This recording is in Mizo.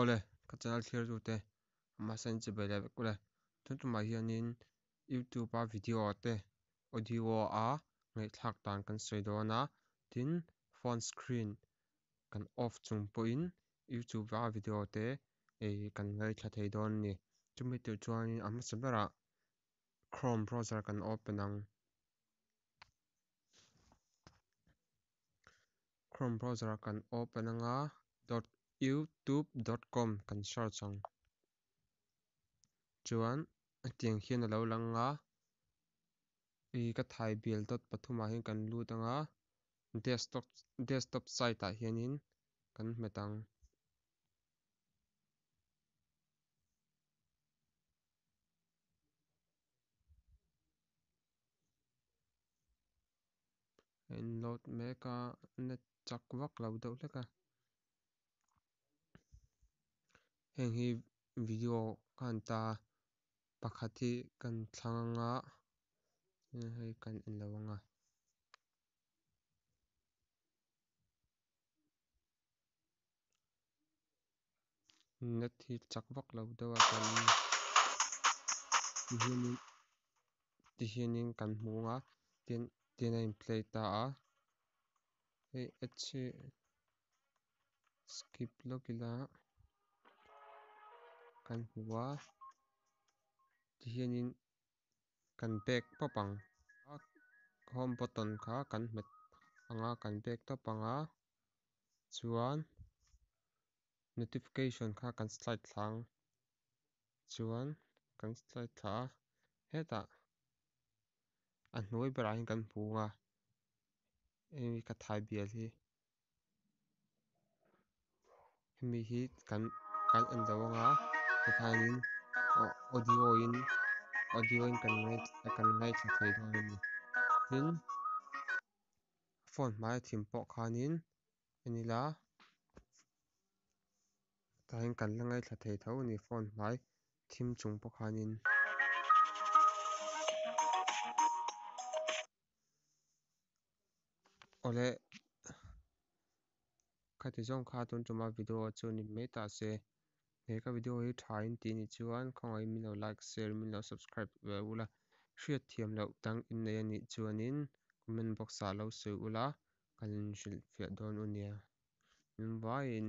Awle, ka channel thlir tute mahse an chibai leh vek ule. Tun tumah hianin youtube a video te audio a ngaihthlak dan kan sawi dawn a, tin phone screen kan off chung pawhin youtube a video te kan ngaithla thei dawn a ni. Chumi tur chuanin a hmasa berah chrome browser kan open ang. Chrome browser kan open anga dot youtube dot com kan search ang. Chuan hetiang hian a lo lang a, ih ka thai bial dot pathumah hian kan lut anga desktop desktop site ah hianin kan hmet ang. A in load mek a net chak vak lo deuh hlek a heng hi video ka han ta pakhat hi kan thlang anga hei kan en lo anga. Net hi chak vak lo deuh a kan ti hianin ti hianin kan hmu anga tin tin a in play ta a hei ads hi skip lawk ila kan hmu a ti hianin kan back pawp ang home button kha kan hmet anga kan back tawp anga chuan notification kha kan slide thla ang chuan kan slide thla a hetah a hnuai berah hian kan hmu anga hemi ka thai bial hi hemi hi kan kan en lo anga tikhanin audio in audio in kan kan ngaithla thei dawn a ni tin phone hmaia thim pawh khanin en ila tah hian kan la ngaithla thei tho a ni phone hmai thim chung pawh khanin. Awle khati zawng kha tun tuma video chu ni mai ta se he ka video hi tha in tih ni chuan khawngaih min lo like share min lo subscribe ve ula hriat thiam loh dang in nei anih chuanin comment box ah lo sawi ula kan inhrilh fiah dawn u nia min vaiin.